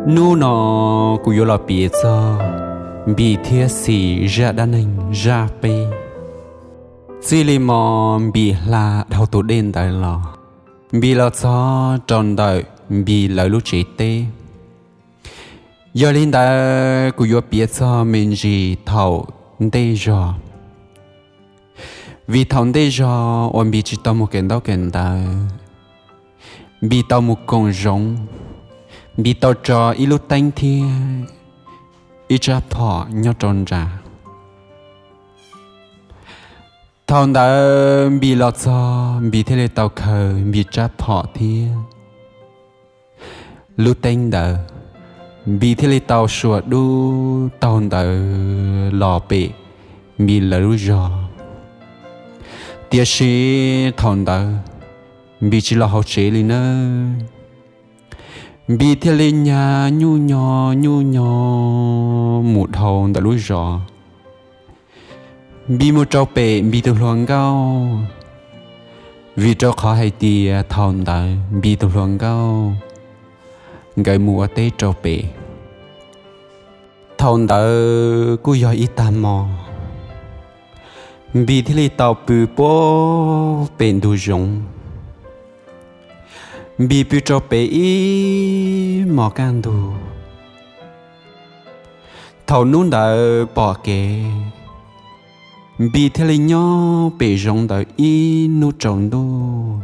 Hnub no kuv yuav los piav txog Npis thiab Xis zaj dab neeg zaj peb. Txij li mo Npis hla dhau tus dej ntawd los, Npis los txog rau ntawm Npis lawv lub tsev teb. Yog li ntawd kuv yuav piav txog me ntsis thaum ntej zog. Vim thaum ntej zog uas Npis tsis tau mus kawm ntaub kawm ntawv, Npis tau mus koom zoov, Npis tau tso ib lub teeb thiab ib rab phom nyob rau nram. Thaum ntawd Npis los txog, Npis thiaj li tau khaws Npis rab phom thiab lub teeb ntawd, Npis thiaj li tau suas dub taug ntawd los pem Npis lawv lub zos. Tiam sis thaum ntawd Npis tsis los hauv tsev li nawb. Npis thiaj li nyag nyuj nyog nyuj nyog mus dhau ntawm lub zos. Npis mus rau pem Npis tus hluas nkauj, vim rau qhov hais tias thaum ntawd Npis tus hluas nkauj nkawd mus ua teb rau pem. Thaum ntawd kuj yog ib tag hmo, Npis thiaj li tau pw puag pem ntug zoov. Npis pw rau pem ib hmos kaj ntug. Thaum hnub ntawd pom kev, Npis thiaj li nyob pem zoov ntawd ib hnub tsaus ntuj.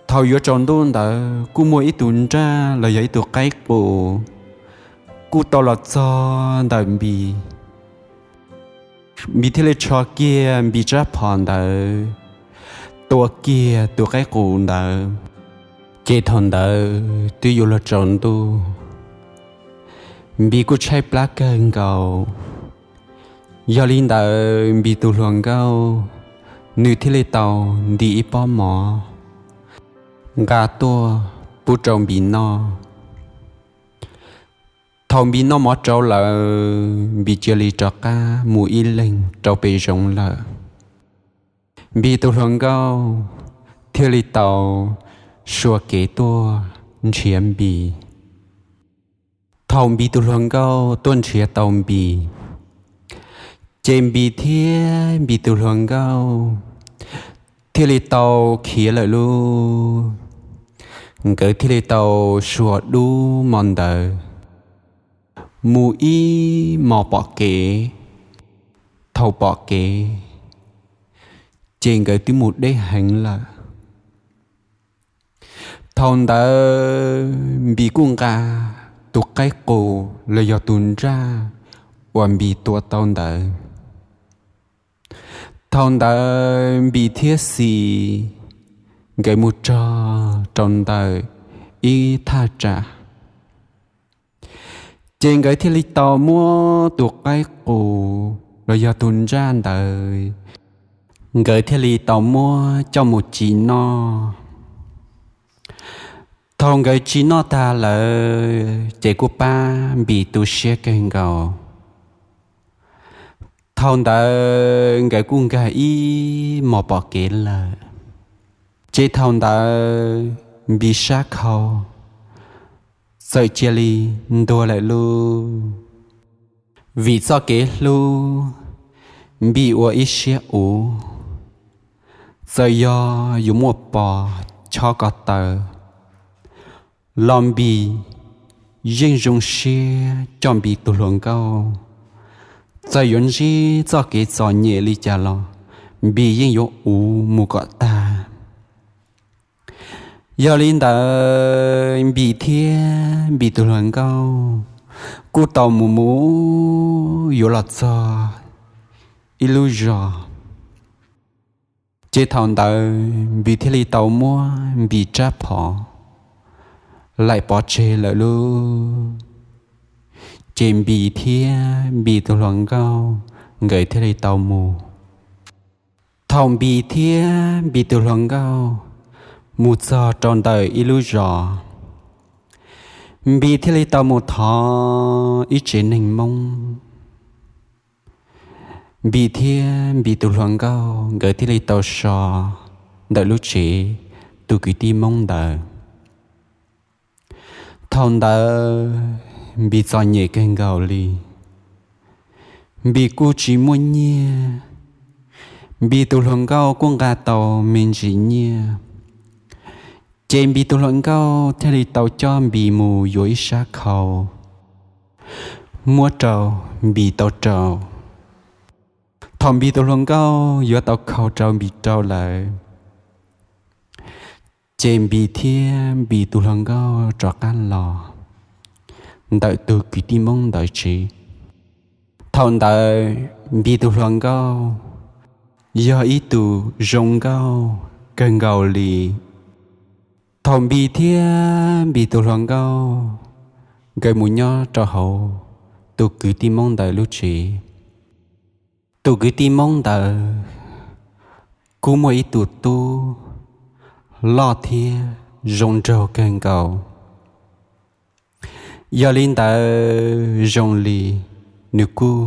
Thaum yuav tsaus ntuj ntawd kuj muaj ib tug nraj los yog ib tug qaib qus kuj tau los txog ntawm Npis. Npis thiaj li tsho kiag Npis rab phom ntawd, tua kiag tus qaib qus ntawd. Ces thaum ntawd twb yuav luag tsaus ntuj, Npis kuj tshaib plab kawg nkaus. Yog li ntawd Npis tus hluas nkauj, nws thiaj li tau nti ib pob mov nqa tuaj pub rau Npis noj. Thaum Npis noj mov rau lawm, Npis cia li rov qab mus ib leeg rau pem zoov lawm. Npis tus hluas nkauj thiaj li tau sua kev tuaj nrhiav Npis. Thaum Npis tus hluas nkauj tuaj nrhiav tau Npis, ces Npis thiab Npis tus hluas nkauj thiaj li tau khiav lawm lauj. Nkawd thiaj li tau sua dub hmo ntawd mus ib hmos pom kev. Thaum pom kev, ces nkawd twb mus deb heev lawm. Thaum ntawd Npis kuj nqa tus qaib qus los yog tus nraj uas Npis tua tau ntawd. Thaum ntawd Npis thiab Xis nkawd mus txog rau ntawm ib thaj tsam, ces nkawd thiaj li tau muab tus qaib qus los yog tus nraj ntawd, nkawd thiaj li tau muab coj mus ci noj. Thaum nkawd ci noj tag lawm ces kuj pab Npis tu siab kawg nkaus. Thaum ntawd nkawd kuj nkag ib hmos pom kev lawm, ces thaum ntawd Npis sab khau txawm cia li ntuag lawm lauj. Vim txoj kev hlub, Npis ua ib siab uv, txawm yog yuav muaj pos chob ko taw los Npis yeej zoo siab coj Npis tus hluas nkauj. Txawm yuav ntsib txoj kev txom nyem li cas los Npis yeej yuav uv mus kom tag. Yog li ntawd Npis thiab Npis tus hluas nkauj kuj tau mus mus yuav los txog ib lub zos. Ces thaum ntawd Npis thiaj li tau muab Npis rab phom laim pov tseg lawm lauj. Ces Npis thiab Npis tus hluas nkauj nkawd thiaj li tau mus. Thaum Npis thiab Npis tus hluas nkauj mus txog rau ntawm ib lub zos, Npis thiaj li tau mus thov ib tsev neeg Hmoob. Npis thiab Npis tus hluas nkauj nkawd thiaj li tau so ntawm lub tsev tus kwv tij Hmoob ntawd. Thaum ntawd Npis txom nyem kawg nkaus li. Npis kuj tsis muaj nyiaj, Npis tus hluas nkauj kuj nqa tau me ntsis nyiaj, ces Npis tus hluas nkauj thiaj li tau coj Npis mus yuav ib sab khau muab rau Npis tau rau. Thaum Npis tus hluas nkauj yuav tau khau rau Npis rau lawm, ces Npis thiab Npis tus hluas nkauj rov qab los ntawm tus kwv tij Hmoob ntawd tsev. Thaum ntawd Npis tus hluas nkauj yog ib tug zoo nkauj kawg nkaus li. Thaum Npis thiab Npis tus hluas nkauj nkawd mus nyob rau hauv tus kwv tij Hmoob ntawd lub tsev, tus kwv tij Hmoob ntawd kuj muaj ib tug tub loj thiab zoo nraug kawg nkaus. Yog li ntawd zoo li nws kuj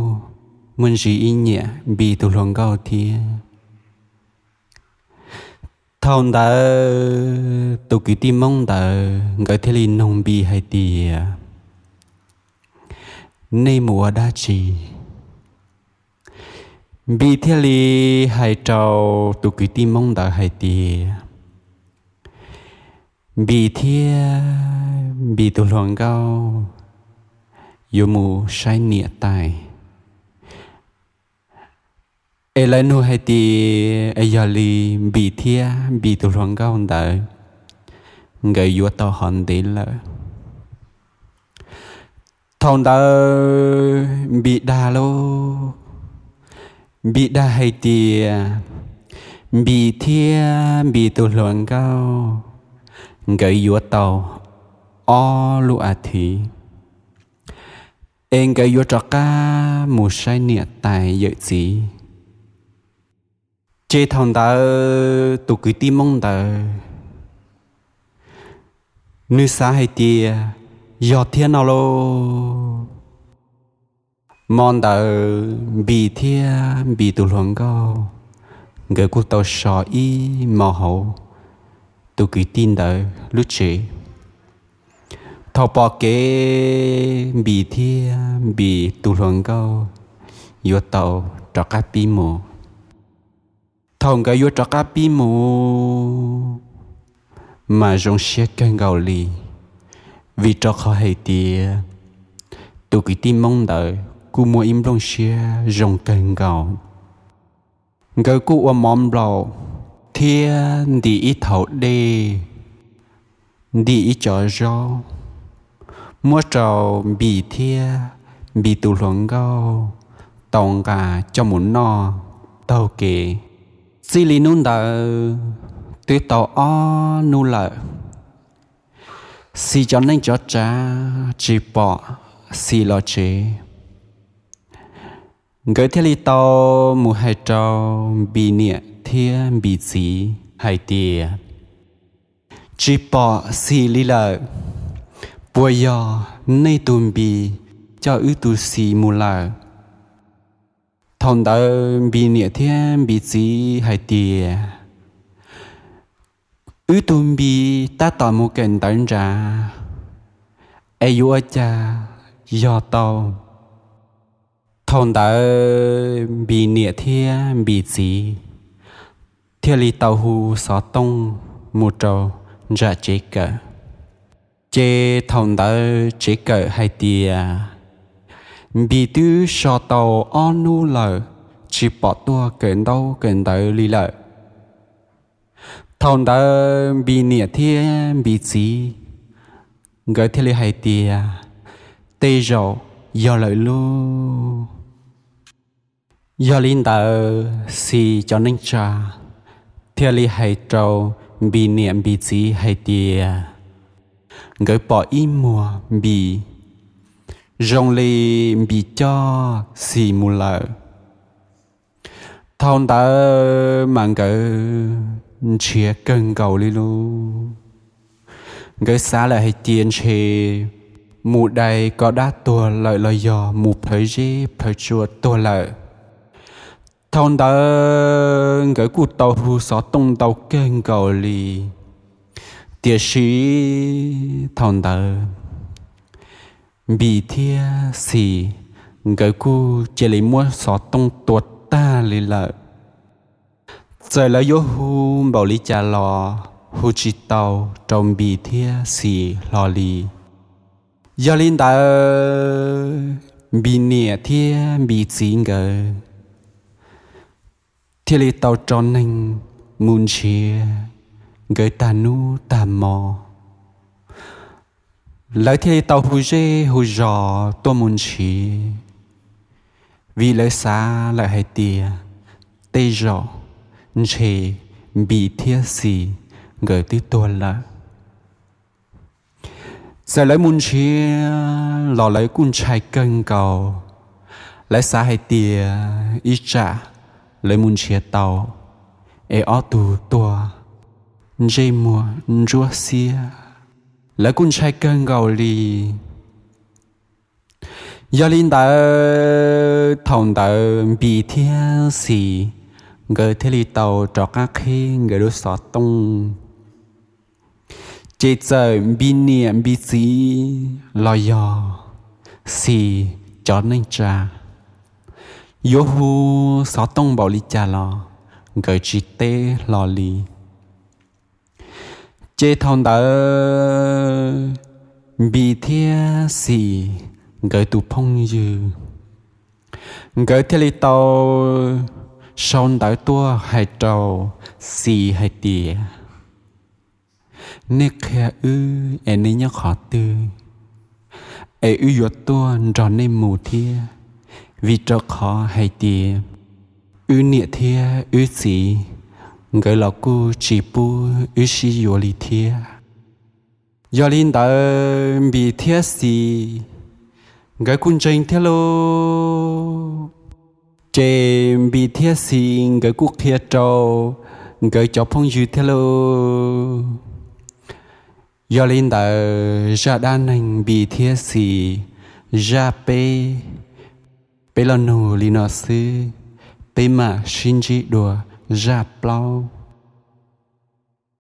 muaj ntsis ib nyiam Npis tus hluas nkauj thiab. Thaum ntawd tus kwv tij Hmoob ntawd nkawd thiaj li nug Npis hais tias, nej mus ua dab tsi? Npis thiaj li hais rau tus kwv tij Hmoob ntawd hais tias, Npis thiab Npis tus hluas nkauj yuav mus saib niam tais. Es lawv nug hais tias es yog li Npis thiab Npis tus hluas nkauj ntawd nkawd yuav tau hov ntev lawm? Thaum ntawd Npis dag lauj, Npis dag hais tias Npis thiab Npis tus hluas nkauj nkawd yuav tau ob lub as thiv, es nkawd yuav rov qab mus saib niam tais yawm txiv. Ces thaum ntawd tus kwv tij Hmoob ntawd nws xav hais tias yog thiab no lauj. Hmo ntawd Npis thiab Npis tus hluas nkauj nkawd kuj tau so ib hmo hauv tus kwv tij ntawd lub tsev. Thaum pom kev Npis thiab Npis tus hluas nkauj yuav tau rov qab pib mus. Thaum nkawd yuav rov qab pib mus mas zoo siab kawg nkaus li, vim rau qhov hais tias tus kwv tij Hmoob ntawd kuj muaj ib nplooj siab zoo kawg nkaus. Nkawd kuj ua mov nplaum thiab ntim ib thaum dej, ntim ib co zaub, muab rau Npis thiab Npis tus hluas nkauj tau nqa coj mus noj taug kev. Txij li hnub ntawd twb tau ob hnub lawm, Xis cov neej tso tsav tsis pom Xis los tsev. Nkawd thiaj li tau mus hais rau Npis niam thiab Npis txiv hais tias, tsis pom Xis li lawm, puas yog nej tus Npis coj wb tus Xis mus lawm? Thaum ntawd Npis niam thiab Npis txiv hais tias, wb tus Npis tab tom mus kawm ntawv nrad, es yuav ua cas yog tau. Thaum ntawd Npis niam thiab Npis txiv thiaj li tau hu xov tooj mus rau nram tsev kawm. Ces thaum ntawd tsev kawm hais tias, Npis twb so tau ob hnub lawm, tsis pom tuaj kawm ntaub kawm ntawv li lawm. Thaum ntawd Npis niam thiab Npis txiv nkawd thiaj li hais tias, tej zaum yog lawm lauj. Yog li ntawd Xis cov neej tsa thiaj li hais rau Npis niam Npis txiv hais tias, nkawd pom ib muag Npis, zoo li Npis coj Xis mus lawm. Thaum ntawd mas nkawd nrhiav kawg nkaus li lauj. Nkawd xav lawm hais tias ntshe mus dai ko dab tuag lawm los yog mus plhawv zeb plhawv tsua tuag lawm. Thaum ntawd nkawd kuj tau hu xov tooj ntau kawg nkaus li, tiam sis thaum ntawd Npis thiab Xis nkawd kuj cia li muab xov tooj tua tag li lawm. Txawm lawv yuav hu npaum li cas los hu tsis tau rau Npis thiab Xis hlo li. Yog li ntawd, Npis niam thiab Npis txiv nkawd thiaj li tau tso neeg mus nrhiav nkawd tag hnub tag hmo. Lawv thiaj li tau hu zej hu zos tuaj mus nrhiav, vim lawv xav lawm hais tias tej zaum ntshe Npis thiab Xis nkawd twb tuag lawm. Txawm lawv mus nrhiav los lawv kuj ntshai kawg nkaus. Lawv xav hais tias ib tsam lawv mus nrhiav tau es ob tug tuag ntsej muag ntsuab xiab, lawv kuj ntshai kawg nkaus li. Yog li ntawd, thaum ntawd Npis thiab Xis nkawd thiaj li tau rov qab qhib nkawd lub xov tooj. Ces txawm Npis niam Npis txiv los yog Xis cov neej tsa yuav hu xov tooj npaum li cas los nkawd tsis teb hlo li. Ces thaum ntawd Npis thiab Xis nkawd tus phooj ywg, nkawd thiaj li tau sau ntawv tuaj hais rau Xis hais tias, nej qhia wb es nej nyob qhov twg, es wb yuav tuaj nrog nej mus thiab, vim rau qhov hais tias wb niam thiab wb txiv nkawd los kuj tsis pub wb sib yuav li thiab. Yog li ntawd Npis thiab Xis nkawd kuj ntseeg thiab lauj. Ces Npis thiab Xis nkawd kuj qhia rau nkawd cov phooj ywg thiab lauj. Yog li ntawd zaj dab neeg Npis thiab Xis zaj peb, peb los nug li no xwb, peb mam sib ntsib dua zaj plaub.